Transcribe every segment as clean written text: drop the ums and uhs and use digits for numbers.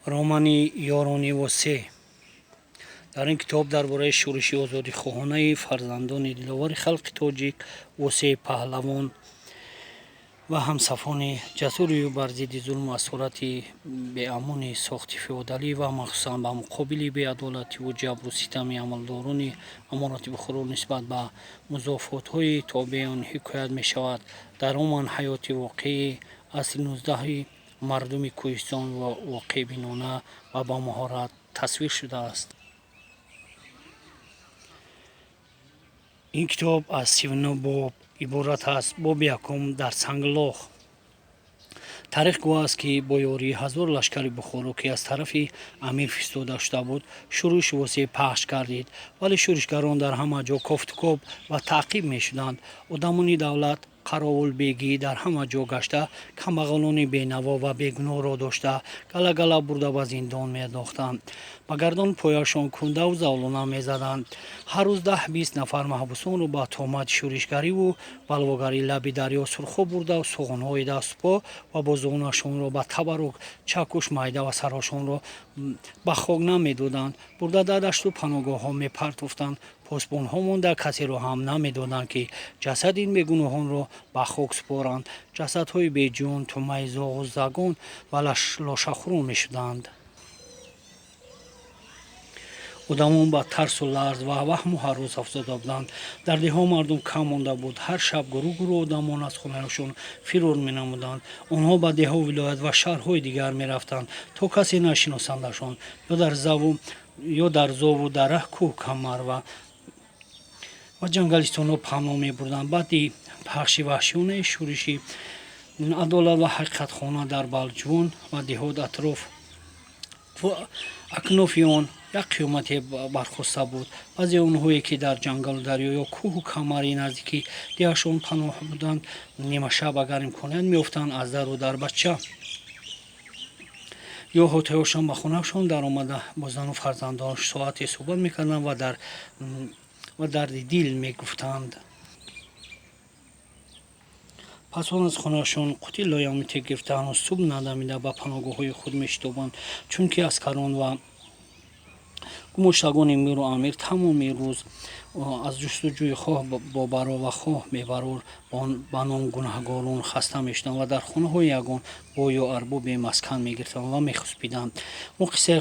Романи Ёрони Восеъ. Дар ин китоб дар бораи шӯриши озодихоҳонаи фарзандони диловари халқи тоҷик Восеъи паҳлавон ва ҳамсафони ҷасури ӯ бар зидди зулму асорати беамони сохти феодалӣ ва махсусан ба муқобили беадолативу ҷабру ситами амалдорони аморати Бухоро нисбат ба музофотҳои тобеи он ҳикоят мешавад. Дар роман ҳаёти воқеии асри нуздаҳи мардуми кӯҳистон воқеъбинона ва ба маҳорат тасвир шудааст. Ин китоб аз 39 боб иборат аст. Боби якум: Дар Санглох. Таърих гувоҳ аст, ки бо ёрии 1000 лашкари Бухоро, ки аз тарафи амир фиристода шуда буд, шӯриши васеъ пахш гардид, вале шӯришгарон дар ҳама ҷо кофтукоб ва таъқиб мешуданд. Одамони давлат қаровулбегӣ дар ҳама ҷо гашта, камбағалони бенаво ва бегуноҳро дошта, гала-гала бурда ба зиндон меандохтанд, ба гардану пояшон кундаву завлона мезаданд. Ҳар рӯз 10-20 нафар маҳбусонро ба туҳмати шӯришгариву балвогарӣ лаби дарё Сурхоб бурда, суғонҳои даступо ва бозуонашонро ба табару чакуш майда ва сарҳошонро ба хок намедоданд, бурда дар дашту паноҳгоҳҳо мепартофтанд. Посбонҳо монда, касеро ҳам намедоданд, ки ҷасади ин бегуноҳонро ба хок супоранд. Ҷасадҳои беҷон тӯъмаи зоғу загон ва лошахӯрон мешуданд. Одамон ба тарсу ларз ва ваҳму ҳарос афтода буданд. Дар деҳҳо мардум кам монда буд. Ҳар шаб гурӯҳ-гурӯҳ одамон аз хонаҳояшон фирор менамуданд. Онҳо ба деҳҳо, вилоят ва шаҳрҳои дигар мерафтанд, то касе нашиносандашон. Ё дар зову дара, кӯҳ, камар ва ҷангалистонҳо паноҳ мебурданд. Баъди пахши ваҳшиёнаи шӯриши адолат ва ҳақиқатхона дар Балҷувон ва деҳот атроф акнофи он як қиёмате бархоста буд. Баъзе онҳое, ки дар ҷангалу дарё ё кӯҳу камари наздики деҳашон паноҳ буданд, нимашаб, агар имконият меёфтанд, аз дару дарбача ё ҳотаёшон ба хонаашон даромада, бо зану фарзандон соате суҳбат мекарданд ва дарди дил мегуфтанд. Пас он аз хонаашон қути лоямуте гирифта, ҳанӯз субҳ надамида ба паноҳгоҳҳои худ мешитобанд, чунки аскарон ва гумоштагони миру амир тамоми рӯз аз ҷустуҷӯи хоҳ бобарор ва хоҳ бебарор ба ном гунаҳгорон хаста мешуданд ва дар хонаҳои ягон бой ё арбобе маскан мегирифтанд ва мехуспиданд. Мо қиссаи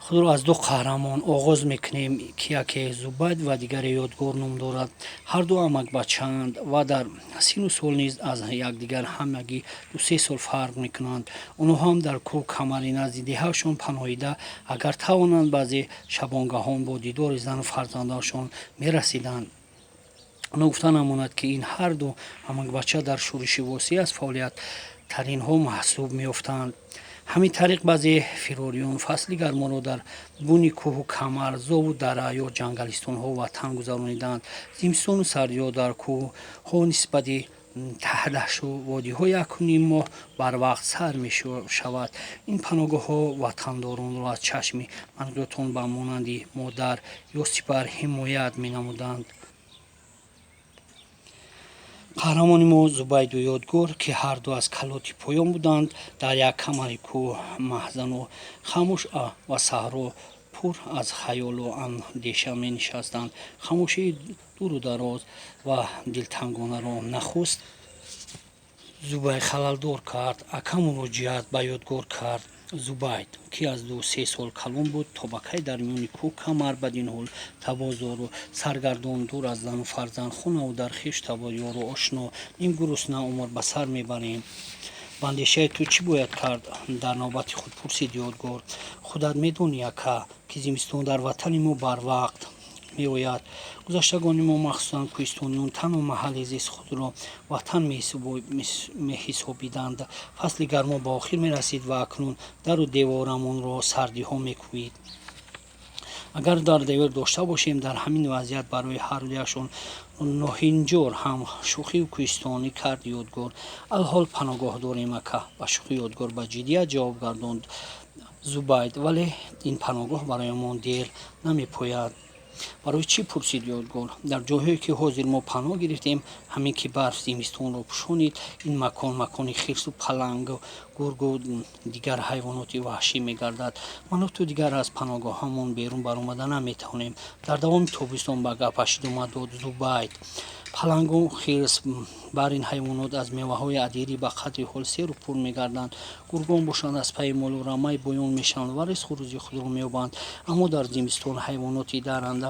худро аз ду қаҳрамон оғоз мекунем, ки яке Зубайд ва дигаре Ёдгор ном дорад. Ҳарду амакбачаанд ва дар сину сол низ аз якдигар ҳамагӣ 2-3 сол фарқ мекунанд. Онҳо ҳам дар кӯҳ камари назди деҳаашон паноҳида, агар тавонанд, баъзе шабонгаҳон бо дидори зану фарзандонашон мерасиданд. Ногуфта намонад, ки ин ҳарду амакбача дар шӯриши васеъ аз фаъолияттаринҳо маҳсуб меёфтанд. Ҳамин тариқ, баъзе фирориён фасли гарморо дар буни кӯҳу камар, зову дара ё ҷангалистонҳо ватан гузарониданд. Зимистону сардиҳо дар кӯҳҳо нисбати таҳдашту водиҳо 1.5 моҳ барвақт сар мешавад. Ин паноҳгоҳҳо ватандоронро аз чашми манқиётон ба монанди модар ё сипар ҳимоят менамуданд. Қаҳрамони мо Зубайду Ёдгор, ки ҳарду аз калоти поён буданд, дар як камари кӯҳ маҳзану хамӯш ва саҳро пур аз хаёлу андеша менишастанд. Хамӯшии дуру дароз ва дилтангонаро нахуст Зубайд халалдор кард. Ака муроҷиат ба Ёдгор кард. Зубайд, ки аз 2-3 сол калон буд, то ба кай дар миёни кӯҳ камар бадин ҳол табозору саргардон, дур аз зану фарзанд, хонаву дар хешу табор, ёру ошно, нимгурусна умр ба сар мебарем? Ба андешаи ту чӣ бояд кард? Дар навбати худ пурсид Ёдгор. Худат медонӣ, ака, ки зимистон дар ватани мо барвақт меояд. Гузаштагони мо, махсусан кӯҳистониён, танҳо маҳалли зисти худро ватан меҳисобиданд. Фасли гармо ба охир мерасид ва акнун дару деворамонро сардиҳо мекӯбид. Агар дар девор дошта бошем, дар ҳамин вазъият барои ҳардуяшон ноҳинҷор, ҳам шӯхию кӯҳистонӣ кард Ёдгор. Алҳол паноҳгоҳ дорем, ака, ба шӯхӣ Ёдгор ба ҷиддият ҷавоб гардонд Зубайд, вале ин паноҳгоҳ бароямон дер намепояд. Барои чӣ? Пурсид Ёдгор. Дар ҷойҳое, ки ҳозир мо паноҳ гирифтем, ҳамин ки барф зимистонро пӯшонид, ин макон макони хирсу палангу Гургу дигар ҳайвоноти ваҳшӣ мегардад. Ману ту дигар аз паноҳгоҳамон берун баромада наметавонем. Дар давоми тобистон, ба гапаш идома дод Зубайд, палангу хирс бар ин ҳайвонот аз меваҳои адирӣ ба қадри ҳол серу пур мегарданд. Гургон бошанд, аз пайи молу рамаи боён мешаванд ва ризқу рӯзии худро меёбанд. Аммо дар зимистон ҳайвоноти даранда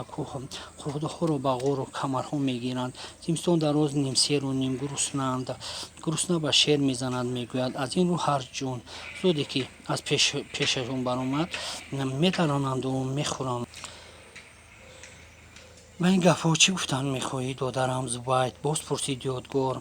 хурдаҳоро ба ғору камарҳо мегиранд. Зимистон дароз нимсеру нимгуруснаанд. Гурусна ба шер мезанад, мегӯяд. Аз ин рӯ ҳар ҷон зоде, ки аз пешашон баромад, метаронанду мехӯранд. Ба ин гапҳо чӣ гуфтан мехоҳӣ, додарам Зубайд? Боз пурсид Ёдгор.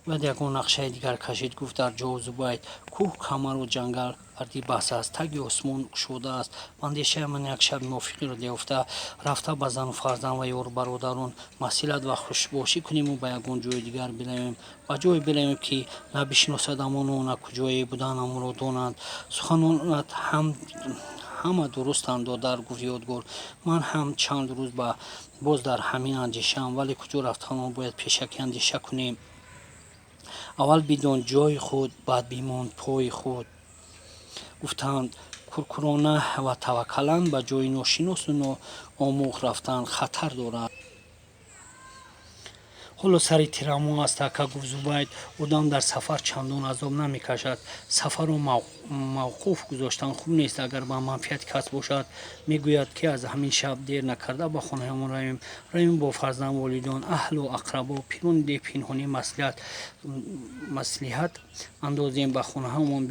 Бояд ягон нақшаи дигар кашид, гуфт дар ҷавоб Зубайд. Кӯҳ, камару ҷангал варди бас аст, таги осмон кушода аст. Ба андешаи ман, як шаби мувофиқеро ёфта рафта, ба зану фарзанд ва ёру бародарон маслиҳат ва хушбошӣ куниму ба ягон ҷои дигар биравем, ба ҷое биравем, ки на бишиносадамону на куҷое буданамонро донанд. Суханонат ҳам ҳама дурустанд, додар, гуфт Ёдгор. Ман ҳам чанд рӯз ба боз дар ҳамин андешаам, вале куҷо рафтанро бояд пешакӣ андеша кунем. Аввал бидон ҷои худ, баъд бимон пои худ, гуфтанд. Куркурона ва таваккалан ба ҷои ношиносу ноомӯхт рафтан хатар дорад. Ҳоло сари тирамоҳ аст, ака, гуфт Зубайд. Одам дар сафар чандон азоб намекашад. Сафарро мавқуф гузоштан хуб нест, агар ба манфиати кас бошад. Мегӯяд, ки аз ҳамин шаб дер накарда ба хонаҳоямон равем. Равем, бо фарзанд, волидон, аҳлу ақрабо, пирони деҳ пинҳонӣ маслиҳат андозем, ба хонаҳамон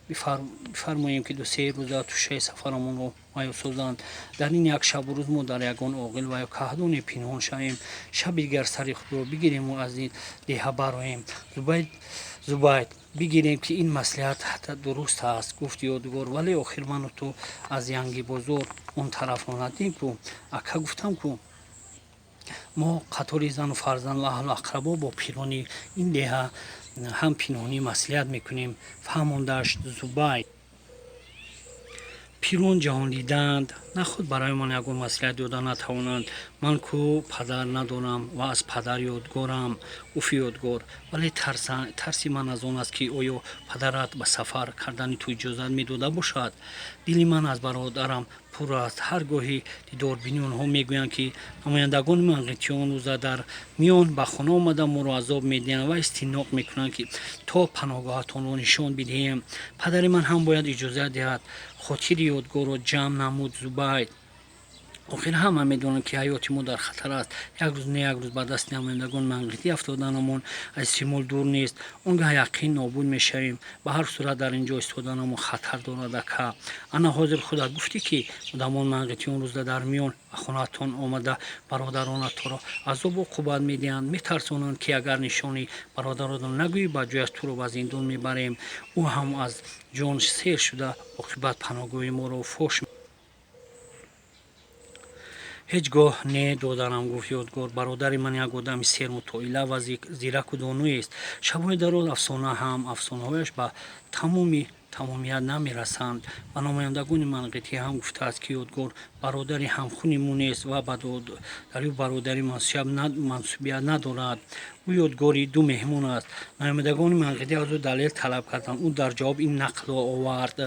бифармоем, ки ду-се рӯза тӯшаи сафарамонро муҳайё созанд. Дар ин як шабу рӯз мо дар ягон оғил ва ё каҳдоне пинҳон шавем. Шаби дигар сари худро бигириму аз ин деҳа бароем. Зубайд, бигирем, ки ин маслиҳат дуруст аст, гуфт Ёдгор, вале охир ману ту аз Янгибозор он тарафро надидем ку. Ака, гуфтам ку, мо қатори зану фарзанд ва аҳлу ақрабо бо пирони ин деҳа ҳам пинҳонӣ маслиҳат мекунем, фаҳмондаш Зубайд. Пирон ҷаҳондидаанд, наход барои ман ягон маслиҳат дода натавонанд. Ман ку падар надорам ва аз падар ёдгорам, гуфт Ёдгор. Вале тарси ман аз он аст, ки оё падарат ба сафар кардани ту иҷозат медода бошад? Дили ман аз бародарам пур аст. Ҳар гоҳи дидорбини онҳо мегӯянд, ки намояндагони манғитиён рӯза дар миён ба хона омада моро азоб медиҳанд ва истиноқ мекунанд, ки то паноҳгоҳатонро нишон бидиҳем. Падари ман ҳам бояд иҷозат диҳад, хотири Ёдгорро ҷамъ намуд Зубайд. Охир ҳама медонанд, ки ҳаёти мо дар хатар аст. Як рӯз не як рӯз ба дасти намояндагони манғитӣ афтоданамон аз эҳтимол дур нест. Он гаҳ яқин нобуд мешавем. Ба ҳар сурат дар ин ҷо истоданамон хатар дорад, ака. Ана ҳозир худат гуфтӣ, ки одамон манғитиён рӯза дар миён ба хонаатон омада, бародаронатро азобу уқубат медиҳанд, метарсонанд, ки агар нишони бародаронро нагӯӣ, ба ҷояш туро ба зиндон мебарем. Ӯ ҳам аз ҷон сер шуда, оқибат паноҳгоҳи моро фош. Ҳеҷ гоҳ не, додарам, гуфт Ёдгор. Бародари ман як одами сермутоила ва зираку доноест. Шабҳои дароз афсона ҳам афсонаҳояш ба тамоми тамомият намерасанд. Ба намояндагони манғитӣ ҳам гуфтааст, ки Ёдгор бародари ҳамхуни мо нест ва ба дарю бародарӣ мансубият надорад. Ӯ ёдгори ду меҳмон аст. Намояндагони манғитӣ аз ӯ далел талаб карданд. Ӯ дар ҷавоб ин нақлро овард.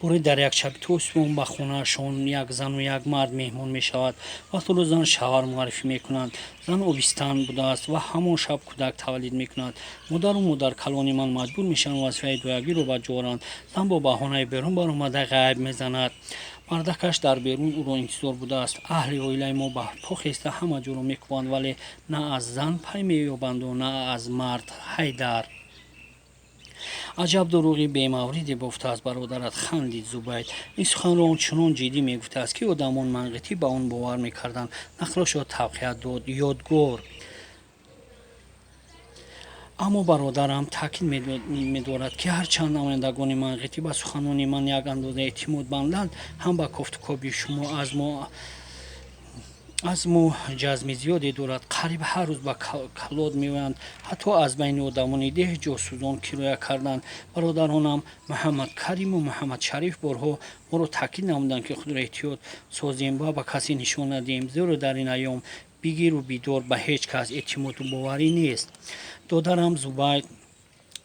Боре дар як шаби тобистон ба хонаашон як зану як мард меҳмон мешавад ва туро зан шавҳар муаррифӣ мекунанд. Зан обистан будааст ва ҳамон шаб кӯдак таваллид мекунад. Модару модаркалони ман маҷбур мешаванд вазифаи доягиро ба ҷо оранд. Зан бо баҳонаи берун баромада ғайб мезанад. Мардакаш дар берун ӯро интизор будааст. Аҳли оилаи мо ба по хеста ҳама ҷоро мекӯбанд, вале на аз зан пай меёбанду на аз мард. Ҳайдар, аҷаб дурӯғи бемавриде бофтааст бародарат, хандид Зубайд. Ин суханро он чунон ҷиддӣ мегуфтааст, ки одамон манғитӣ ба он бовар мекарданд. Нақлашро тавқият дод Ёдгор. Аммо бародарам таъкид медорад, ки ҳарчанд намояндагони манғитӣ ба суханони ман як андоза эътимод банданд, ҳам ба кофтукоби шумо аз мо ҷазми зиёде дорад. Қариб ҳар рӯз ба калот меоянд. Ҳатто аз байни одамони деҳ ҷосусон кироя карданд. Бародаронам Муҳаммадкариму Муҳаммадшариф борҳо моро таъкид намуданд, ки худро эҳтиёт созем ва ба касе нишон надиҳем, зеро дар ин айём Бигиру бидор, ба ҳеҷ кас эътимоду боварӣ нест. Додарам Зубайд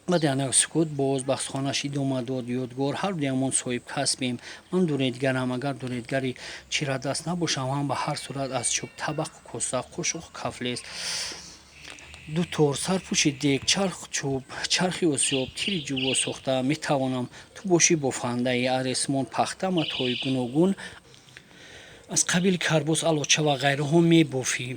баъди андак сукут боз ба суханаш идома дод: Ёдгор, ҳар дуямон соҳибкасбем. Ман дуредгарам. Агар дуредгари чирадаст набошам ҳам, ба ҳар сурат аз чӯб табақу коса, қошуқу кафлез, дутор, сарпӯши дег, чархчӯб, чархи осиёб, тири ҷувоз сохта метавонам. Ту бошӣ бофандаӣ. Аз ресмон, пахта, матоъҳои гуногун аз қабили карбос, алоча ва ғайраҳо мебофӣ.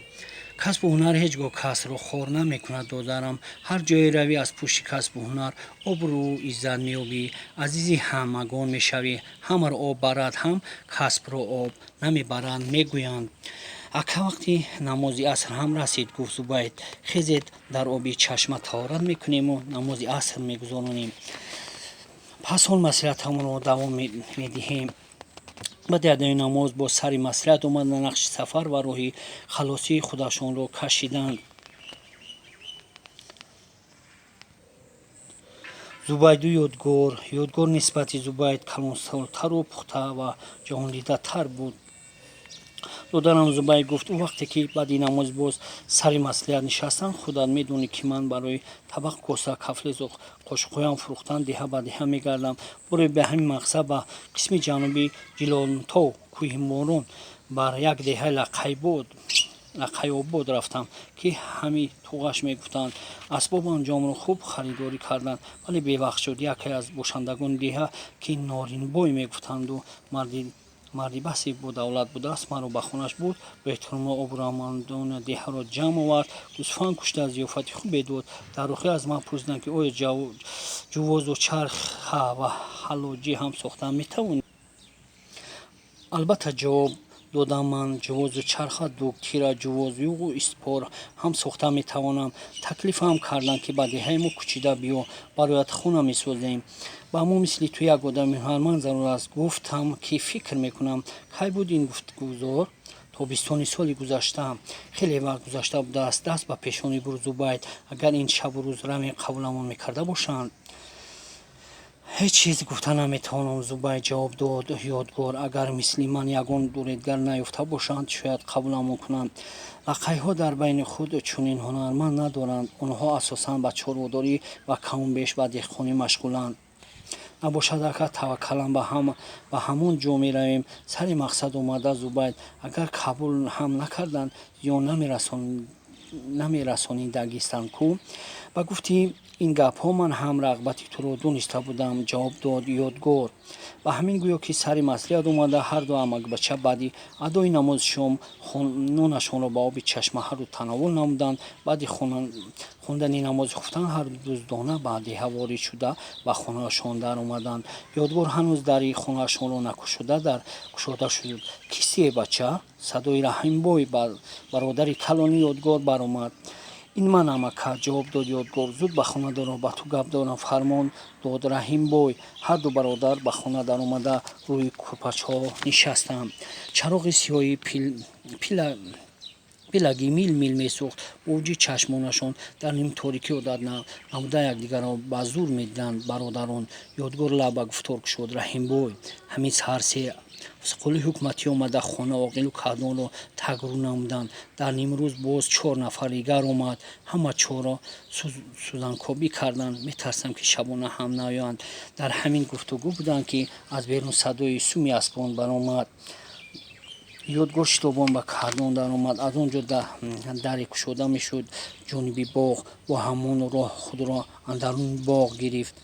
Касбу ҳунар ҳеҷ гоҳ касро хор намекунад, додарам. Ҳар ҷое равӣ, аз пушти касбу ҳунар обрӯ, иззат меёбӣ, азизи ҳамагон мешавӣ. Ҳамаро об барад ҳам касбро об намебаранд, мегӯянд. Ака, вақти намози аср ҳам расид, гуфт Зубайд. Хезед, дар оби чашма таҳорат мекунему намози аср мегузаронем. Пас он маслиҳатамонро давом медиҳем. Баъди адои намоз боз сари маслиҳат омада, нақши сафар ва роҳи халосии худашонро кашиданд. Зубайду Ёдгор. Ёдгор нисбати Зубайд калонсолтару пухта ва ҷаҳондидатар буд. Додарам Зубайд, гуфт ӯ вақте ки баъди намоз боз сари маслиҳат нишастанд, худат медонӣ, ки ман барои табақ, коса, кафлезу қошуқҳоям фурӯхтан деҳа ба деҳа мегардам. Боре ба ҳамин мақсад ба қисми ҷанубии Ҷилонтов, кӯҳи Морон, бар як деҳаи Лақайобод рафтам, ки ҳами туғаш мегуфтанд. Асбобу анҷомро хуб харидорӣ карданд, вале бевақт шуд. Яке аз бошандагони деҳа, ки Норинбой мегуфтанду марди басе бодавлат будааст, маро ба хонааш бурд, бо эҳтирому обрӯмандони деҳаро ҷамъ овард, гӯсфанд кушта, зиёфати хубе дод. Дар охир аз ман пурсиданд, ки оё ҷувозу чарха ва ҳаллоҷӣ ҳам сохта метавонӣ? Албатта, ҷавоб додам ман, ҷувозу чарха, дук, тира, ҷувоз, юғу испор ҳам сохта метавонам. Таклифам карданд, ки ба деҳаи мо кӯчида биё, бароят хона месозем. Ба мо мисли ту як одами ҳунарманд зарур аст. Гуфтам, ки фикр мекунам. Кай буд ин гуфтгузор? Тобистони соли гузашта. Хеле вақт гузашта будааст, даст ба пешонӣ бурд Зубайд. Агар ин шабу рӯз равем, қабуламон мекарда бошанд? Ҳеҷ чиз гуфта наметавонам, Зубайд, ҷавоб дод Ёдгор. Агар мисли ман ягон дуредгар наёфта бошанд, шояд қабуламон кунанд. Лақайҳо дар байни худ чунин ҳунарманд надоранд. Онҳо асосан ба чорводорӣ ва каму беш ба деҳқонӣ машғуланд. Набошад, ака, таваккалан ба ҳамон ҷо меравем, сари мақсад омада Зубайд. Агар қабул ҳам накарданд, зиён намерасонидагистанд ку? Ба гуфти ин гапҳо ман ҳам рағбати туро дониста будам, ҷавоб дод Ёдгор. Ба ҳамин гӯё ки сари маслиҳат омада, ҳарду амакбача баъди адои намози шом нонашонро ба оби чашма ҳарду тановул намуданд. Баъди хондани намози хуфтан ҳарду дуздона ба деҳа ворид шуда, ба хонаашон даромаданд. Ёдгор ҳанӯз дари хонаашонро накушода, дар кушода шуд. Кистие, бача? Садои Раҳимбой, бародари калони Ёдгор, баромад. Ин манам, ака, ҷавоб дод Ёдгор. Зуд ба хона даро, ба ту гап дорам, фармон дод Раҳимбой. Ҳарду бародар ба хона даромада, рӯи курпачҳо нишастанд. Чароғи сиёҳи пилагӣ мил мил месӯхт. Бо вуҷуди чашмонашон дар нимторикӣ одат намуда, якдигарро ба зур медиданд бародарон. Ёдгор лаб ба гуфтор кушод: Раҳимбой, ҳамин саҳар се қули ҳукуматӣ омада, хона, оғилу каҳдонро тагрӯ намуданд. Дар нимрӯз боз чор нафар дигар омад, ҳама чорро сӯзанкобӣ карданд. Метарсам, ки шабона ҳам наоянд. Дар ҳамин гуфтугӯ буданд, ки аз берун садои суми аспон баромад. Ёдгор шитобон ба каҳдон даромад. Аз он ҷо даре кушода мешуд ҷониби боғ. Бо ҳамон роҳ худро андаруни боғ гирифт.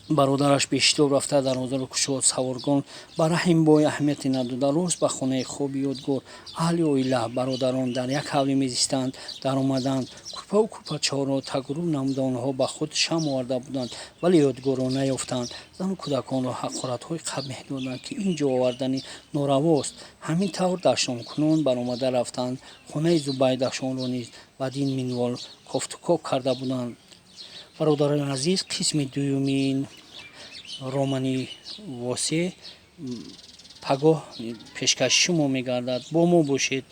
Бародараш бешитоб рафта дарвозаро кушод. Саворгон ба Раҳимбой аҳамияте надода, рост ба хонаи хоби Ёдгор, аҳли оила, бародарон дар як ҳавлӣ мезистанд, даромаданд. Курпаву курпачаҳоро тагрӯ намуда, онҳо ба худ шам оварда буданд, вале Ёдгорро наёфтанд. Зану кӯдаконро ҳақоратҳои қабеҳ доданд, ки ин ҷо овардани норавост. Ҳамин тавр дашномкунон баромада рафтанд. Хонаи Зубайдашонро низ бадин минвол кофтукоб карда буданд. Бародарони азиз, қисми дуюми романи Восеъ пагоҳ пешкаши шумо мегардад. Бо мо бошед.